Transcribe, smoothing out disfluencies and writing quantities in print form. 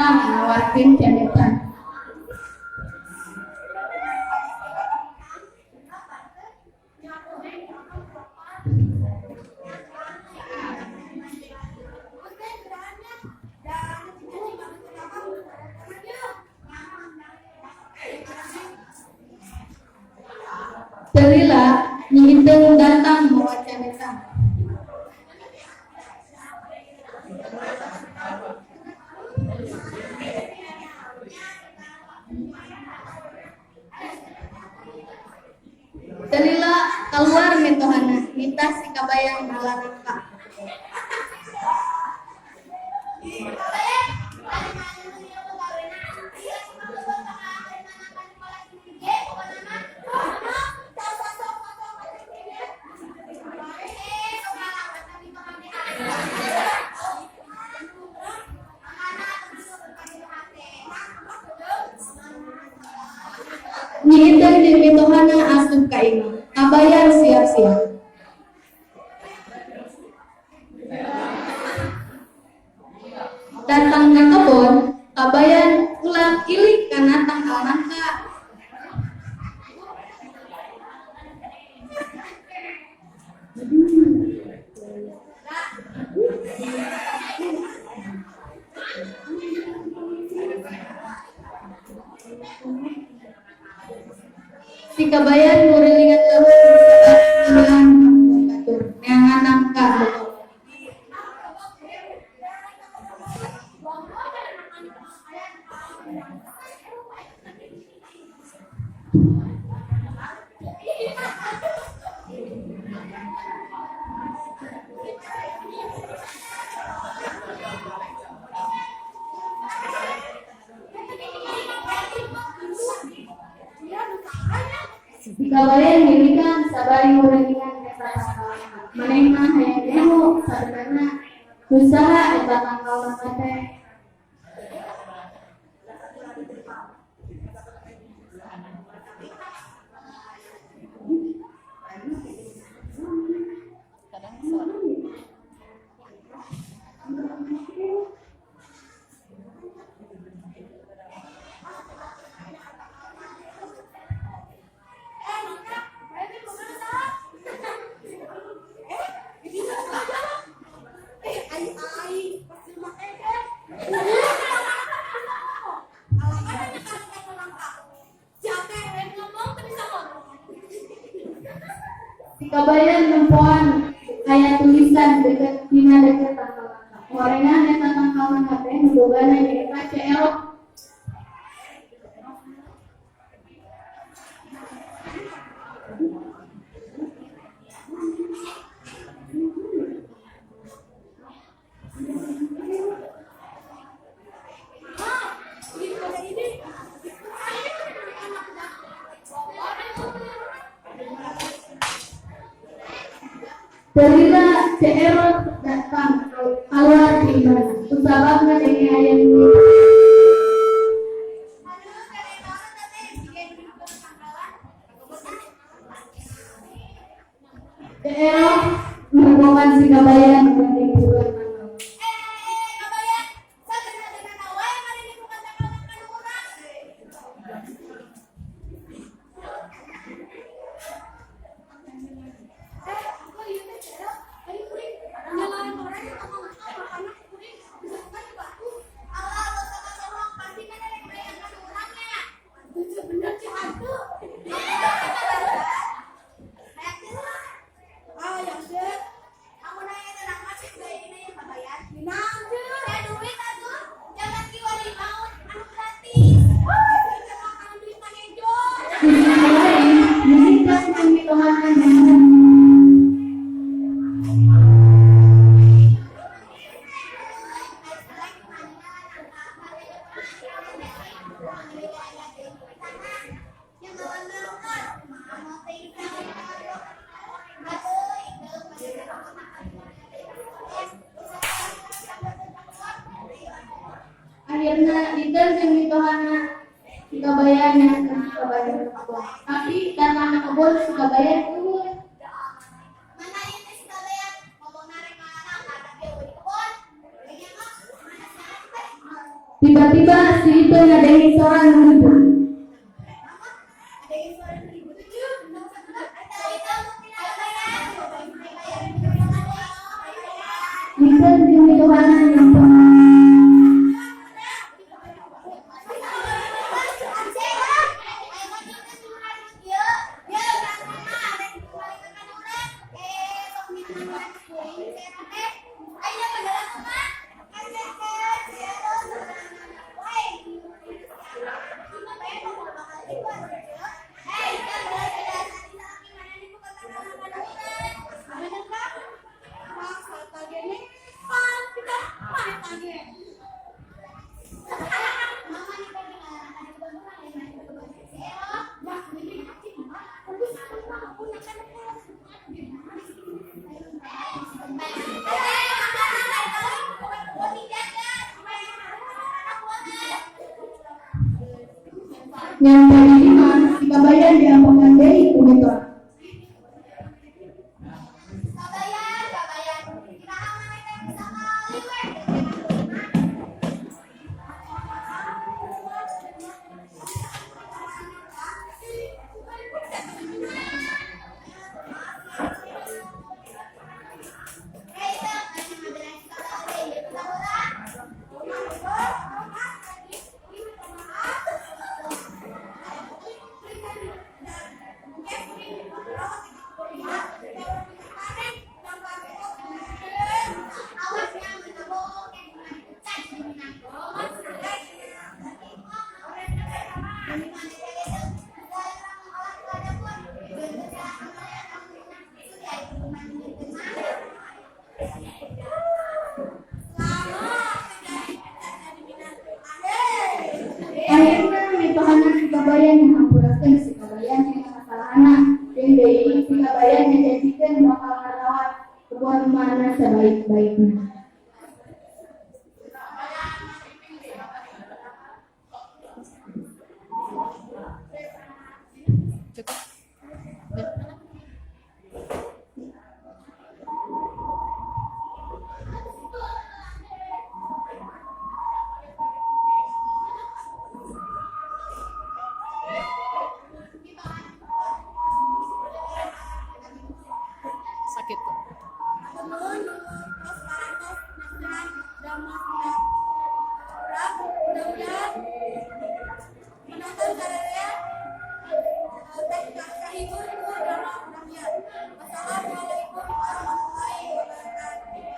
Datang nawarkeun candekan. Teu lila Nyi Iteung datang mawa candekan. Teu lila kaluar mitohana nitah si Kabayan ngala nangka. Nyi Iteung jeung mitohana asup ka imah. Kabayan siap-siap. Datang ka kebon, Kabayan ulak-ilik kana tangkal nangka. Si Kabayan ngurilingan leuweung sabari ngeurean ka kebon batur neangan nangka beto. Si Kabayan ngirikan sabari ngurilingan eta tangkal nangka. Manehna hayang nyaho sabenerna nu saha eta tangkal nangka teh. Si Kabayan nempoan aya tulisan deket dina deket tangkal nangka. Horengan eta tangkal nangka teh nu bogana nyaeta Ceu Eroh. Teu lila Ceu Eroh datang kaluar ti imahna kusabab ngadenge aya nu ngiring. Ceu Eroh nempokan si Kabayan nu bade ngiluan tangkal. Di sisi lain, Nyi Iteung jeung mitohana nyaho. Akhirna Iteung jeung mitohana si Kabayan nyangkeun si Kabayan ka kebon. Tapi datang ka kebon si Kabayan euweuh. Di Tiba-tiba si itu ngadenge sora nu ribut. Ada yang suara ribut. Iteung jeung mitohana nyampe. Nyampe di imah, si Kabayan diampekan deui ku mitoha. Kabayan, kabayan. Iraha maneh teh bisa kali we. Akhirna mitohana si Kabayan